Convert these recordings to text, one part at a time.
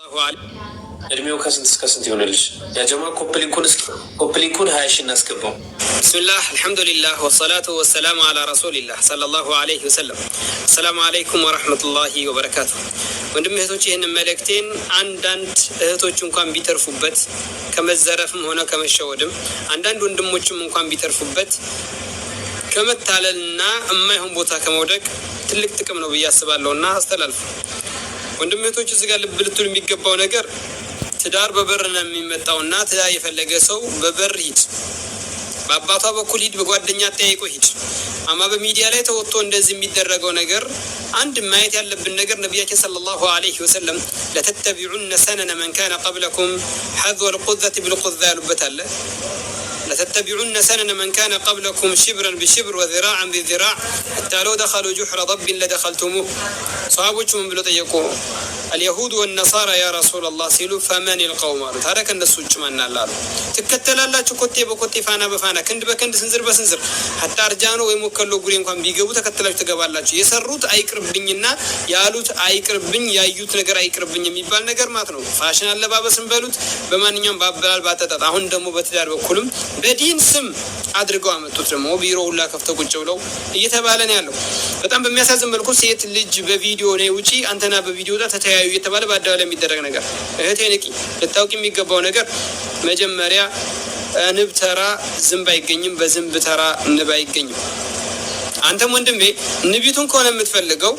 እድሜው ከስንት እስከ ስንት ይሆንልሽ? ያጀማ copy link ኡን እስኪ copy link ኡን 20,000 እናስገባው። ብስሚላህ፣ አልሐምዱሊላህ፣ ወሰላቱ ወሰላሙ አላ ረሱሊላህ ሰለላሁ ዐለይሂ ወሰለም። አሰላሙ አለይኩም ወረሕመቱላሂ ወበረካቱ። ወንድም እህቶች፣ ይህንን መልእክቴን አንዳንድ እህቶች እንኳን ቢተርፉበት ከመዘረፍም ሆነ ከመሸወድም፣ አንዳንድ ወንድሞችም እንኳን ቢተርፉበት ከመታለልና የማይሆን ቦታ ከመውደቅ ትልቅ ጥቅም ነው ብዬ አስባለሁ እና አስተላልፉ። ወንድም እህቶች፣ እዚህ ጋር ልብ ልትሉ የሚገባው ነገር ትዳር በበር ነው የሚመጣውና ትዳር የፈለገ ሰው በበር ሂድ፣ በአባቷ በኩል ሂድ፣ በጓደኛ ጠያይቆ ሂድ። አማ በሚዲያ ላይ ተወጥቶ እንደዚህ የሚደረገው ነገር፣ አንድ ማየት ያለብን ነገር ነቢያችን ሰለላሁ ዐለይሂ ወሰለም لتتبعن سنن من كان قبلكم حذو القذة بالقذة ያሉበት አለ። لتتبعن سنن من كان قبلكم شبرا بشبر وذراعا بذراع حتى لو دخلوا جحر ضب لدخلتموه። ሰሃቦቹ ምን ብለው ጠየቁ? اليهود والنصارى يا رسول الله ሲሉ فمن القوم አሉ። ታዲያ ከእነሱ ውጭ ማን አለ አሉ። ትከተላላችሁ ኮቴ በኮቴ፣ ፋና በፋና፣ ክንድ በክንድ፣ ስንዝር በስንዝር፣ ሐታ አርጃኖ ወይም ወከሎ ጉሬ እንኳን ቢገቡ ተከትላችሁ ትገባላችሁ። የሰሩት አይቅርብኝና ያሉት አይቅርብኝ፣ ያዩት ነገር አይቅርብኝ የሚባል ነገር ማለት ነው። ፋሽን አለባበስን በሉት፣ በማንኛውም በአበላል ባጠጣጥ፣ አሁን ደግሞ በትዳር በኩልም በዲን ስም አድርገው አመጡት። ደግሞ ቢሮ ሁላ ከፍተው ቁጭ ብለው እየተባለ ነው ያለው። በጣም በሚያሳዝን መልኩ ሴት ልጅ በቪዲዮ ነይ ውጪ፣ አንተና በቪዲዮ ውጣ፣ ተተያዩ እየተባለ በአደባባይ የሚደረግ ነገር። እህቴ ንቂ። ልታውቂ የሚገባው ነገር መጀመሪያ ንብ ተራ ዝንብ አይገኝም፣ በዝንብ ተራ ንብ አይገኝም። አንተም ወንድሜ ንቢቱን ከሆነ የምትፈልገው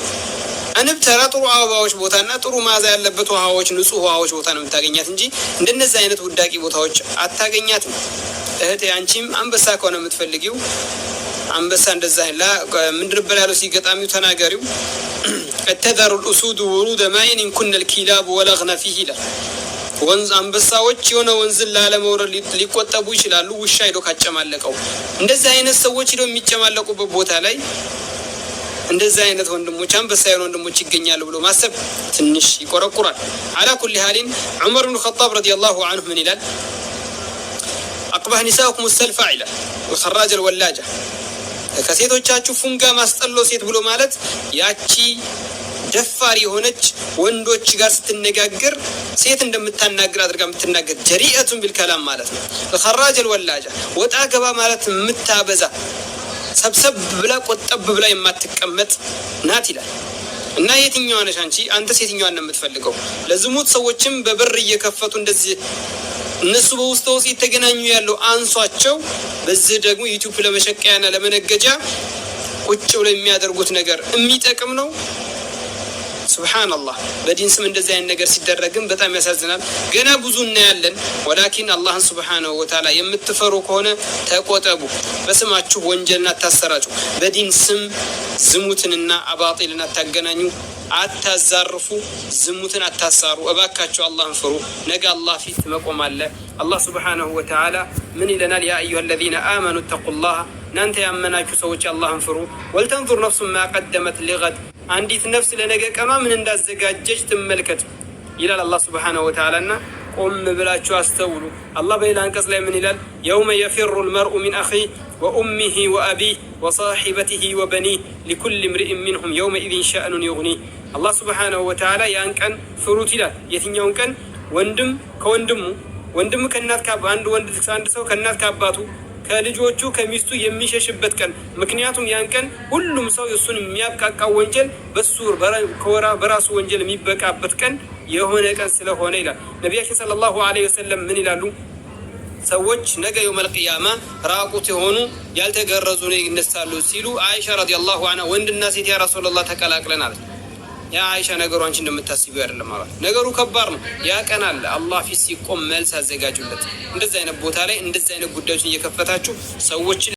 ንብ ተራ ጥሩ አበባዎች ቦታና ጥሩ መዓዛ ያለበት ውሃዎች፣ ንጹህ ውሃዎች ቦታ ነው የምታገኛት እንጂ እንደነዚህ አይነት ውዳቂ ቦታዎች አታገኛትም። እህቴ፣ አንቺም አንበሳ ከሆነ የምትፈልጊው አንበሳ እንደዛ ላ ምንድን ነበር ያለው ሲገጣሚው ተናጋሪው? تذر الأسود ورود ماء إن كن الكلاب ولغن فيه ይላል። ወንዝ አንበሳዎች የሆነ ወንዝን ላለመውረድ ሊቆጠቡ ይችላሉ፣ ውሻ ሄዶ ካጨማለቀው። እንደዚህ አይነት ሰዎች ሄደው የሚጨማለቁበት ቦታ ላይ እንደዚህ አይነት ወንድሞች፣ አንበሳ የሆኑ ወንድሞች ይገኛሉ ብሎ ማሰብ ትንሽ ይቆረቁራል። على كل حال ዑመር ብን ኸጣብ ረዲየላሁ ዐንሁ ምን ይላል? أقبح نسائكم السلفع ይላል። الخراجة الولاجة። ከሴቶቻችሁ ፉንጋ ማስጠሎ ሴት ብሎ ማለት ያቺ ደፋር የሆነች፣ ወንዶች ጋር ስትነጋገር ሴት እንደምታናግር አድርጋ የምትናገር፣ جريئة بالكلام ማለት ነው። الخراجة الولاجة፣ ወጣ ገባ ማለት የምታበዛ፣ ሰብሰብ ብላ ቆጠብ ብላ የማትቀመጥ ናት ይላል። እና የትኛዋ ነሽ አንቺ? አንተስ የትኛዋን ነው የምትፈልገው? ለዝሙት ሰዎችም በበር እየከፈቱ እንደዚህ እነሱ በውስጥ ውስጥ የተገናኙ ያለው አንሷቸው፣ በዚህ ደግሞ YouTube ለመሸቀያና ለመነገጃ ቁጭ ብለው የሚያደርጉት ነገር የሚጠቅም ነው? ሱብሓነላህ። በዲን ስም እንደዚህ አይነት ነገር ሲደረግም በጣም ያሳዝናል። ገና ብዙ እናያለን። ወላኪን አላህን ሱብሓነሁ ወተዓላ የምትፈሩ ከሆነ ተቆጠቡ። በስማችሁ ወንጀልን አታሰራጩ። በዲን ስም ዝሙትንና አባጢልን አታገናኙ፣ አታዛርፉ፣ ዝሙትን አታሳሩ። እባካችሁ አላህን ፍሩ። ነገ አላህ ፊት መቆም አለ። አላህ ሱብሓነሁ ወተዓላ ምን ይለናል? يا أيها الذين آمنوا اتقوا الله፣ እናንተ ያመናችሁ ሰዎች አላህን ፍሩ። ولتنظر نفس ما قدمت لغد፣ አንዲት ነፍስ ለነገ ቀኗ ምን እንዳዘጋጀች ትመልከት ይላል አላህ ሱብሓነሁ ወተዓላ። እና ቆም ብላችሁ አስተውሉ። አላህ በሌላ አንቀጽ ላይ ምን ይላል? يوم يفر المرء من أخيه وأمه وأبيه وصاحبته وبنيه لكل امرئ منهم يومئذ شأن يغنيه። አላህ ሱብሓነሁ ወተዓላ ያን ቀን ፍሩት ይላል። የትኛውን ቀን? ወንድም ከወንድሙ፣ ወንድም ከእናት፣ አንድ ወንድ፣ አንድ ሰው ከእናት፣ ከአባቱ፣ ከልጆቹ፣ ከሚስቱ የሚሸሽበት ቀን። ምክንያቱም ያን ቀን ሁሉም ሰው እሱን የሚያብቃቃው ወንጀል በሱ በራሱ ወንጀል የሚበቃበት ቀን የሆነ ቀን ስለሆነ ይላል። ነቢያችን ሰለላሁ ዐለይሂ ወሰለም ምን ይላሉ? ሰዎች ነገ የውመል ቂያማ ራቁት የሆኑ፣ ያልተገረዙ ነው ይነሳሉ ሲሉ አይሻ ረዲየላሁ ዐንሃ ወንድና ሴት ያ ረሱላላህ ተቀላቅለን አለች። ያ አይሻ፣ ነገሩ አንቺ እንደምታስቢው አይደለም አሏት። ነገሩ ከባድ ነው። ያ ቀን አለ። አላህ ፊት ሲቆም መልስ አዘጋጁለት። እንደዚህ አይነት ቦታ ላይ እንደዚህ አይነት ጉዳዮችን እየከፈታችሁ ሰዎችን